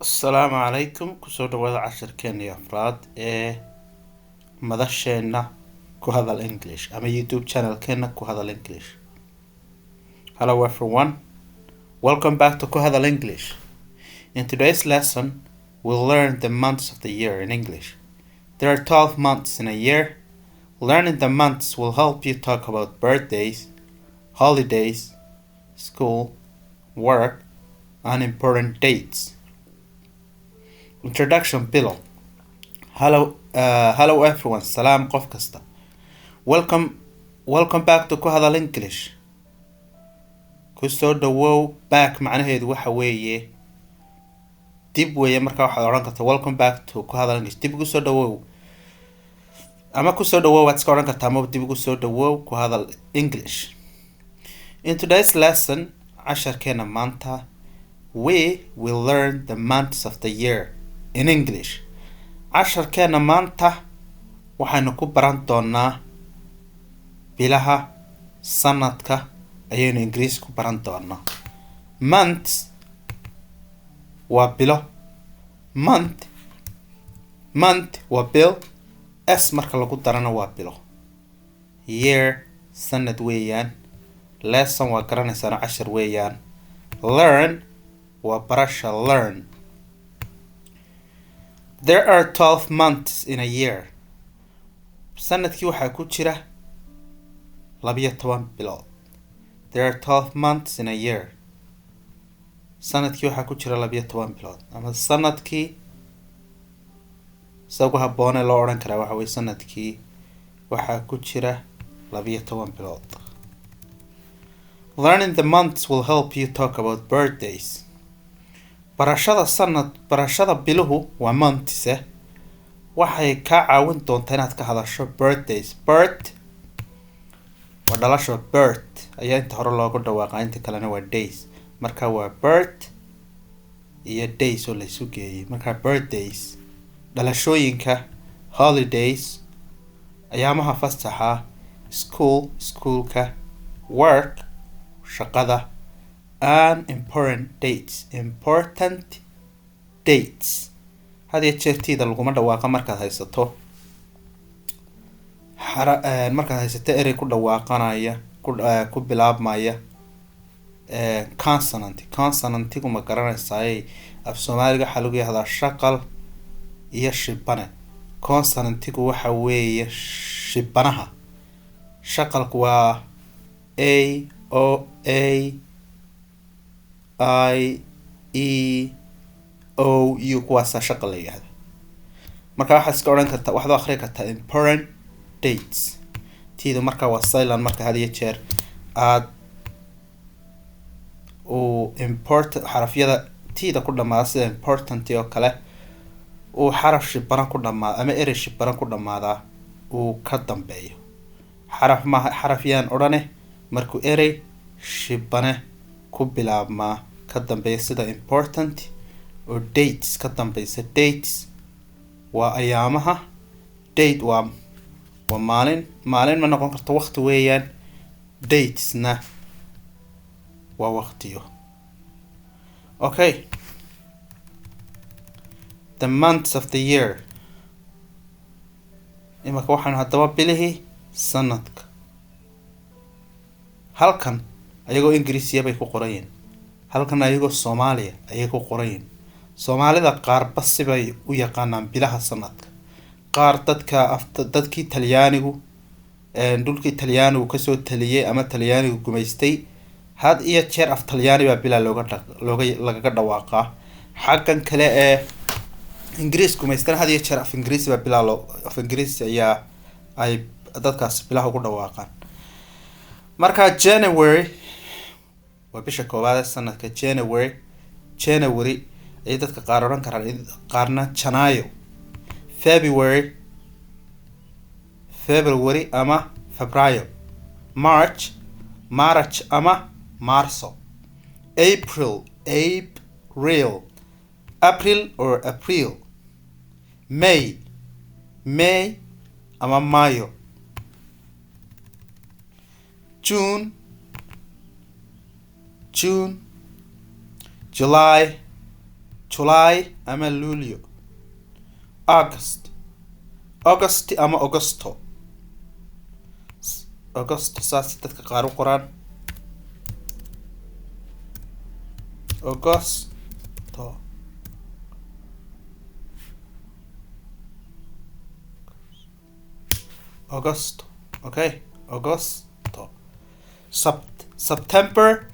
Asalaamu calaykum, kusoo dhawaada cashirkeena afraad ee madasheena Ku Hadal English ama YouTube channelkeena Ku Hadal English. Hello everyone, welcome back to Ku Hadal English. In today's lesson, we'll learn the months of the year in English. There are 12 months in a year. Learning the months will help you talk about birthdays, holidays, school, work, and important dates. Introduction, bilo. Hello, hello everyone. Salaam qof kasta. Welcome, welcome back to Ku Hadal English. Kusoo dhawow. Back macnaheedu waxa weeye dib weeye. Marka waxaad odhan kartaa "Welcome back to Ku Hadal English", dib ugu soo dhawow, ama kusoo dhawow waad iska odhan kartaa, ama dib ugu soo dhawow Ku Hadal English. In today's lesson, casharkeena maanta, we will learn the months of the year in English. Casharkeena maanta waxaynu ku baran doonaa bilaha sanadka ayaynu Ingiriisi ku baran doonaa. Months waa bilo. Month, month waa bil, s marka lagu darana waa bilo. Year sanad weeyaan. Lesson waa garanaysaano, cashar weeyaan. Learn waa barasha, learn. There are 12 months in a year. Sanadkii waxaa ku jira 12 bilood. There are 12 months in a year. Sanadkii waxaa ku jira 12 bilood, ama sanadkii sida ugu habboone loo odhan karaa waxa weye sanadkii waxaa ku jira 12 bilood. Learning the months will help you talk about birthdays. Barashada sanad, barashada biluhu waa months, waxay kaa caawin doontaa inaad ka hadasho birthdays. Birth waa dhalasho. Birth ayaa inta hore loogu dhawaaqa, inta kalena waa days. Marka waa birth iyo days oo laysu geeyay. Marka birthdays, dhalashooyinka, holidays, ayaamaha fasaxa, school, schoolka, work, shaqada, and important dates. Important dates had iyo jeer T-da laguma dhawaaqa markaad haysato xara, markaad haysato erey ku dhawaaqanaya, ku bilaabmaya consonant. Consonantigu ma garanaysaay? Af Soomaaliga waxaa lagu yihahdaa shaqal iyo shibane. Consonantigu waxa weeye shibanaha, shaqalku waa a, o, a, i, e, o, u, kuwaasaa shaqal la yihahda. Marka waxaad iska odhan kartaa, waxaad u akri kartaa "important dates". T-da marka waa silent. Marka had iyo jeer aad uu important xarafyada T-da ku dhamaada, sida important oo kale, uu xaraf shibana ku dhamaado ama erey shibana ku dhamaadaa uu ka dambeeyo, xaraf maaha, xaraf yaan odhane, markuu erey shibane ku bilaabmaa ka dambeeya, sida important oo dates ka dambeysa. Dates waa ayaamaha. Date waa maalin, maalin ma noqon karto, waqti weeyaan. Datesna waa waqtiyo. Okay, the months of the year. Imaka waxaanu haddaba bilihii sanadka halkan ayagoo Ingiriisiya bay ku qoran yihin, halkan ayagoo Soomaaliya ayay ku qoran yihin. Soomaalida qaarba sibay u yaqaanaan bilaha sanadka. Qaar dadka afta dadkii Talyaanigu, dhulkii Talyaanigu kasoo taliyay ama Talyaanigu gumaystay, had iyo jeer af Talyaani baa bilaa looga dha looga lagaga dhawaaqaa. Xaggan kale ee Ingiriis gumaystana had iyo jeer af Ingiriisi baa bilaa loo, af Ingiriisi ayaa ay dadkaas bilaha ugu dhawaaqaan. Marka January waa bisha koowaad ee sanadka. January, January ayay dadka qaar odhan karaan, qaarna Janaayo. February, February ama Febraayo. March, March ama Maarso. April, April, April or April. May, May ama Mayo. June, June. July, July ama Luulyo. August, August ama Augusto. Augusto saas dadka qaar u qoraan. Augusto. Augusto. Okay, Augusto. September,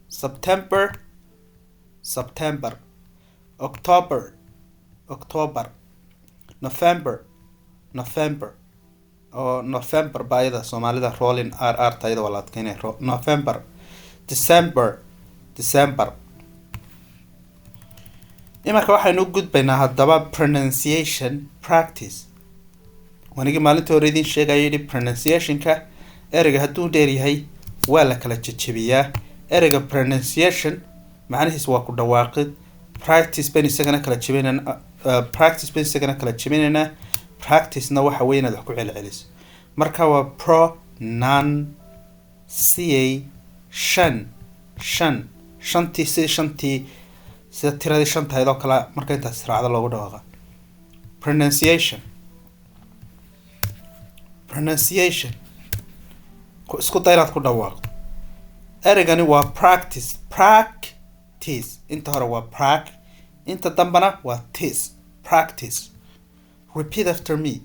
September, September. October, October. November, November. Oo November baa iyada Soomaalida rolling r r tayada waa la adkeynaya. November. December, December. Imarka waxaynu u gudbaynaa haddaba pronunciation practice. Wanigii maalinta hore idiin sheegaya yidhi pronunciationka ereyga hadduu dheer yahay waa la kala jejebiyaa. Ereyga pronunciation macnihiis waa ku dhawaaqid. Practice baynu isagana kala jebinaynaa, practice baynu isagana kala jebinaynaa. Practice-na waxa weeye inaad wax ku celceliso. Marka waa pronunciation, shan, shantii, sidii shantii, sida tiradii shantahayd oo kale marka intaas raacda loogu dhawaaqa. Pronunciation, pronunciation. Isku day inaad ku dhawaaqdo. Ereygani waa practice, practice. Inta hore waa prac, inta dambana waa tis, practice. Repeat after me.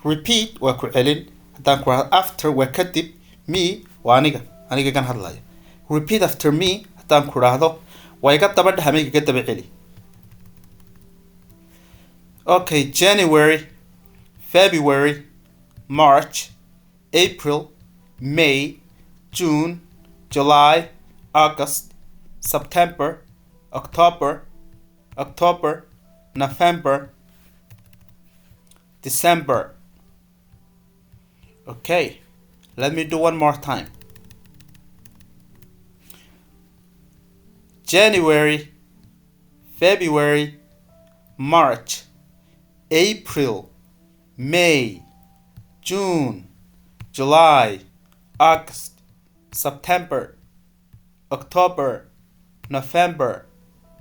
Repeat waa ku celin. Haddaan ku rahdo after waa kadib, me waa aniga, aniga gan hadlaya. Repeat after me haddaan ku rahdo waa iga daba dheh ama igaga daba celi. Okay, January, February, March, April, May, June, July, August, September, October, October, November, December. Okay, let me do one more time. January, February, March, April, May, June, July, August, September, October, November,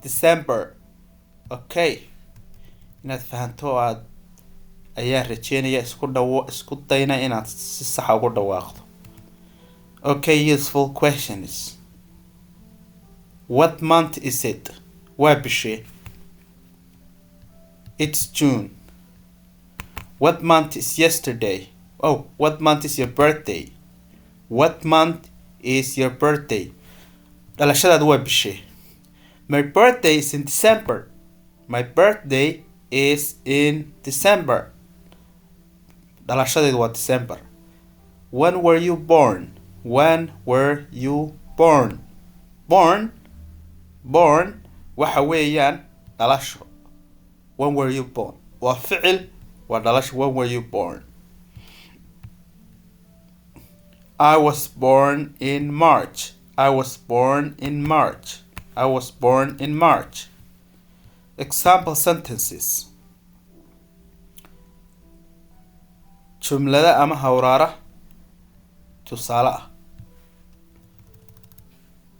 December. Okay, inaad fahanto aad ayaan rajeynaya. Isku dhawo, isku dayna inaad si saxa ugu dhawaaqdo. Okay, useful questions. What month is it? Waa bishee? It's June. What month is yesterday? Oh, what month is your birthday? What month is your birthday? Dhalashadaadu waa bishee? My birthday is in December. My birthday is in December. Dhalashadaydu waa December. When were you born? When were you born? Born, born waxa weeyaan dhalasho. When were you born? Waa ficil, waa dhalasho. When were you born? I was born in March. I was born in March. I was born in March. Example sentences. Jumlada ama hawraara tusaale ah.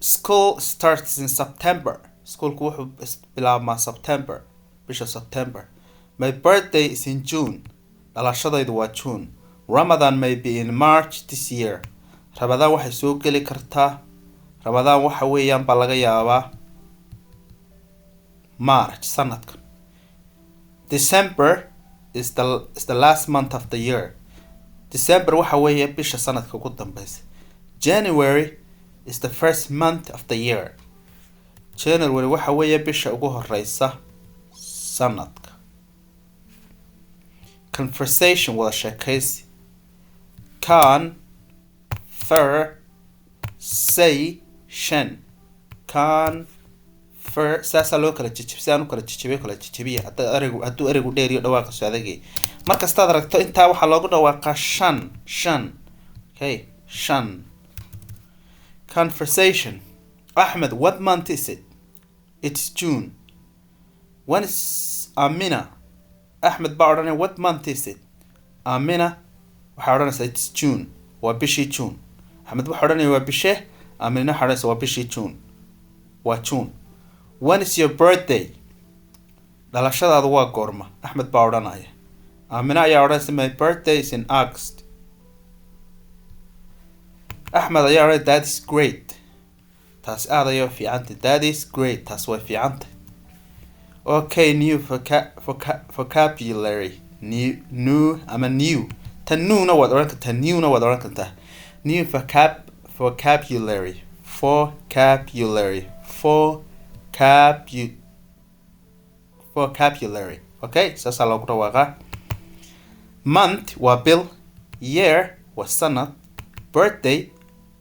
School starts in September. Schoolku wuxuu bilaabmaa September, bisha September. My birthday is in June. Dhalashadaydu waa June. Ramadan may be in March this year. Ramadaan waxay soo geli kartaa, Ramadaan waxa weeyaan baa laga yaabaa March sanadkan. December is the last month of the year. December waxa weeye bisha sanadka ugu dambeysa. January is the first month of the year. January waxa weeye bisha ugu horeysa sanadka. Conversation, wada sheekaysi. Con fer say shan. Con fer saasaa loo kala jejeb, si aan u kala jejebiyo kala jejebiya. Hadda ereygu hadduu ereygu dheer iyo dhawaaqiisu adagay, mar kastaad aragto intaa waxaa loogu dhawaaqaa shan, shan. Okay, shan. Conversation. Ahmed, what month is it? It's June. When is Amina? Ahmed baa odhanaya, what month is it? Amina waxay odhanaysaa, it's June, waa bishii June. Axmed waxaa odhanaya, waa bishee? Amina waxay odhanaysaa, waa bishii June, waa June. When is your birthday? Dhalashadaadu waa goorma? Axmed baa odhanaya. Aamina ayaa odhanaysa, "My birthday is in August." Axmed ayaa odhanaya, "That is great." Taas aad ayay u fiicantay. That is great. Taas way fiicantay. Okay, new vocabulary. New ama new. Tan newna waad odhan kartaa, newna waad odhan kartaa. New vocabulary, vocabulary, vocabulary. Okay, saasaa loogu dhawaaqaa. Month waa bil, year waa sanad, birthday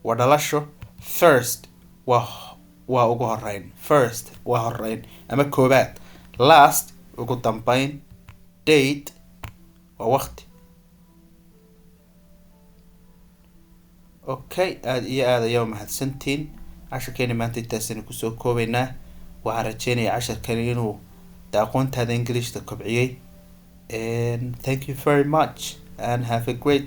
waa dhalasho, first waa ugu horeyn, first waa horeyn ama koobaad, last ugu dambeyn, date waa waqti. Okay, aada iyo aada ayaa umahadsantihiin. Casharkeeni maanta intaasaynu kusoo koobaynaa. Waxaan rajeynayaa casharkani inuu de aqoontaada Englishta kobciyey. And thank you very much and have a great day.